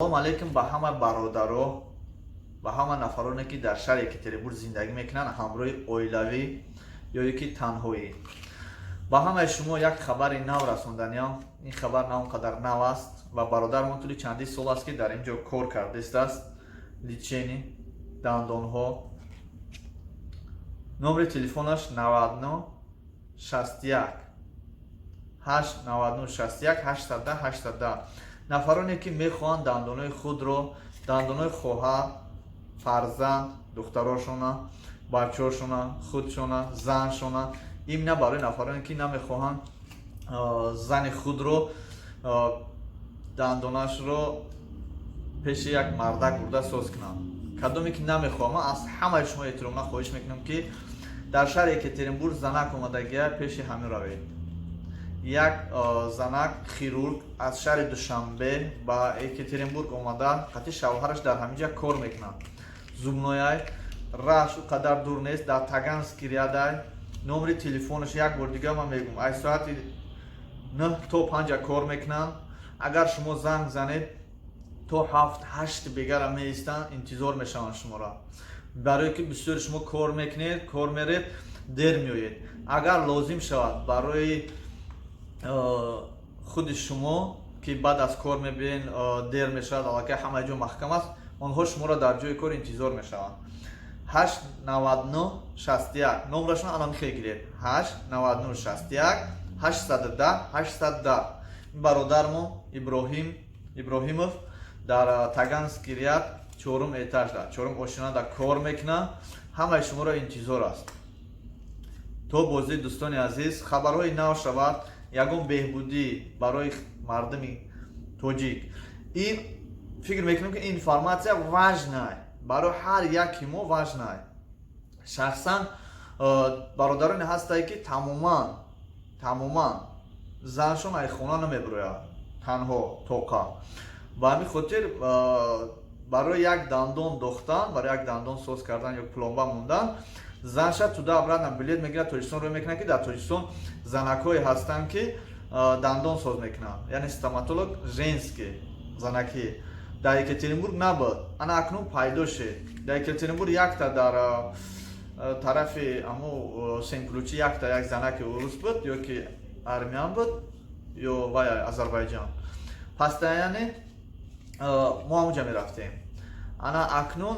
Салом алейкум ба ҳама бародаро, ба ҳама нафароне, ки дар шаҳри Екатеринбург зиндагӣ мекунанд, ҳамроҳи оилавӣ ё ки танҳоӣ. Ба ҳамаи шумо як хабари нав расонданиам. Ин хабар на он қадар нав аст ва бародармон тӯли чандин сол аст, ки дар ин ҷо кор кардистааст, лечение дандонҳо. Номери телефонаш 99 61 8 99 61 810 810. Нафароне, ки мехоҳанд дандонои худро, дандонои хоҳар, фарзанд, духтарошона, бачаҳошона, худшона, заншона, именно барои нафароне, ки намехоҳанд зани худро дандонашро пеши як мардак бурда соз кунанд. Кадоме ки намехоҳам, ман аз ҳамаи шумо эҳтиромона хоҳиш мекунам, ки дар шаҳри Екатеринбург занак омадагия, пеши ҳамин равед. Як занак хирург аз шаҳри Душанбе ба Екатеринбург омада, қати шавҳараш дар ҳамин ҷа кор мекунанд. Зубной ай раш ӯ қадар дур нест, дар Таганский ряд ай. Номери телефонаш як бор дига ман мегӯм: аз соати 9 то 5 кор мекунанд. Агар шумо занг занед, то 7-8 бегара меистанд, интизор мешаванд шуморо, барое ки бисёри шумо кор мекунед, кор меред, дер меоед. Агар лозим шавад барои худи шумо, ки баъд аз кор мебиен, дер мешавад, аллакай ҳамаи ҷо маҳкам аст, онҳо шуморо дар ҷои кор интизор мешаванд. 8 99 61 номрашон ана михе гиред: 8 99 61 810 810. Бародармо Иброҳим Иброҳимов дар Таганский ряд, чорум этаж да, чорум ошёна кор мекунад. Ҳамаи шуморо интизор аст. То бозӣ, дӯстони азиз, хабарҳои нав шавад, ягон беҳбудӣ барои мардуми тоҷик. Ин фикр мекунем, ки информация важная барои ҳар яки мо, важная. Шахсан бародароне ҳастае, ки тамоман тамоман заншон ай хона намебирояд, танҳо тоқа. Ба ҳамин хотир барои як дандон дохтан, барои як дандон соз кардан ё пломба мондан, занша туда обратно билет мегирад, Тоҷикистон рӯй мекунад, ки дар Тоҷикистон занакҳое ҳастанд, ки дандон соз мекунанд, яъне стоматолог женский, занакӣ. Дар Екатеринбург набуд, ана акнун пайдо шуд. Дар Екатеринбург якта дар тарафи аму Семь Ключи якта як занаки урус буд ё ки армян буд ё вай Азарбайҷан. Постоянно мо ҳамунҷа мерафтем. Ана акнун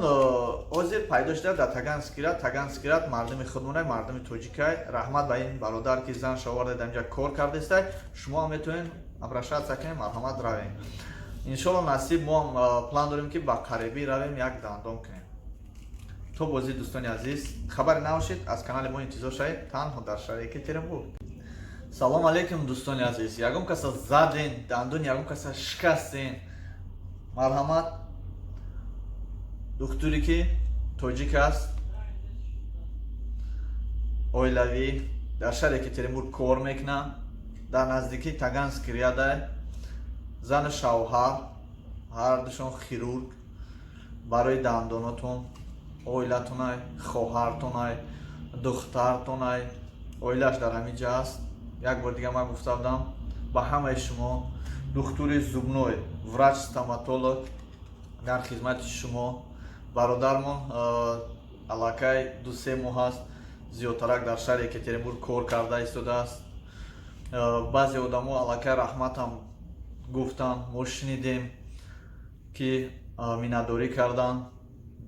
ҳозир пайдо шуда дар Таганский ряд. Таганский ряд мардуми худмонай, мардуми тоҷикай. Раҳмат ба ин бародар, ки зан шаварда дар инҷа кор кардестай. Шумо ҳам метавонед обращаться кунед, марҳамат, равем. Иншолло, насиб, мо ҳам план дорем, ки ба қарибӣ равем, як дандон кунем. То бозӣ, дӯстони азиз, хабаре набошед, аз канали мо интизор шавед, танҳо дар шаҳри Екатеринбург. Салом алейкум, дӯстони азиз! Ягон каса заден, дандони ягон каса шикастен, марҳамат, духтуре, ки тоҷик аст, оилавӣ, дар шаҳри Екатеринбург кор мекунад, дар наздикии Таганский ряд а, зану шавҳар ҳардушон хирург. Барои дандонотон, оилатонай, хоҳартонай, духтартонай, оилааш дар ҳамин ҷа аст. Як бор дига ман гуфта будам ба ҳамаи шумо: духтури зубной, врач стоматолог дар хизмати шумо. Бародармон аллакай 2-3 моҳ аст, зиёдтарак дар шаҳри Екатеринбург кор карда истодааст. Баъзе одамо аллакай раҳматам гуфтанд, мо шунидем, ки миннатдорӣ карданд,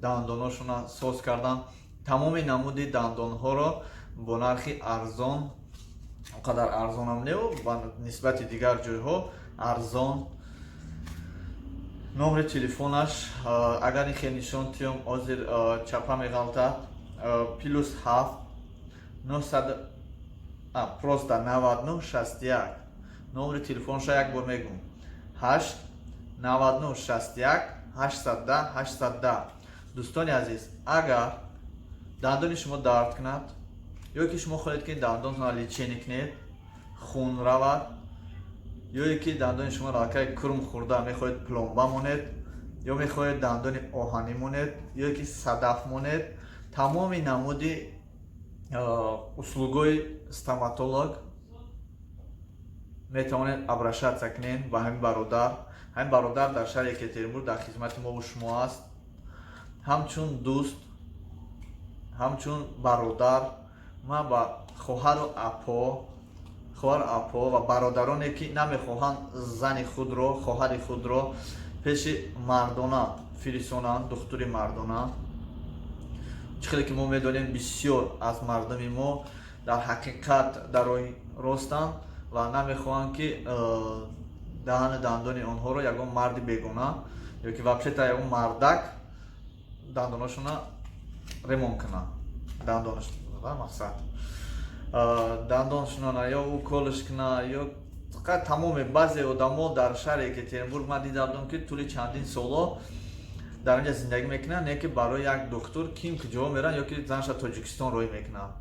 дандоношона соз карданд. Тамоми намуди дандонҳоро бо нархи арзон, он қадар арзонам неву, ба нисбати дигар ҷойҳо арзон. Номери телефонаш, агар ин хел нишон тиём, ҳозир чапа меғалтад: +7 900, просто 99 61. Номери телефонша як бор мегӯм: 8 99 61 810 810. Дӯстони азиз, агар дандони шумо дард кунад ё ки шумо хоҳед, ки дандонтонро лечение кунед, хун равад, ё ки дандони шумо аллакай курм хӯрда, мехоҳед пломба монед ё мехоҳед дандони оҳанӣ монед ё ки садаф монед, тамоми намуди услуг ои стоматолог метавонед обращаться кунед ба ҳамин бародар. Ҳамин бародар дар шаҳри Екатеринбург дар хизмати мову шумо аст, ҳамчун дӯст, ҳамчун бародар. Ман ба хоҳару апо ва бародароне, ки намехоҳанд зани худро, хоҳари худро пеши мардона фиристонанд, духтури мардона. Чӣ хеле ки мо медонем, бисёр аз мардуми мо дар ҳақиқат дар роҳи ростанд ва намехоҳанд, ки даҳани дандони онҳоро ягон марди бегона ё ки вообще-то ягон мардак дандонашона ремонт кунад. Дандонаш, мақсад, дандоншунона ё укол ш куна ё тамоме. Баъзе одамо дар шаҳри Екатеринбург ман дида будам, ки тӯли чандин солҳо дар онҷа зиндагӣ мекунанд, не ки барои як духтур ким куҷо меранд ё ки занша Тоҷикистон роҳӣ мекунанд,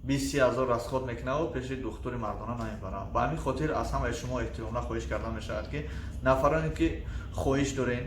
20-30 ҳазор расход мекунаву пеши духтури мардона намебаранд. Ба ҳамин хотир аз ҳамаи шумо эҳтиромона хоҳиш карда мешавад, ки нафароне, ки хоҳиш дорен.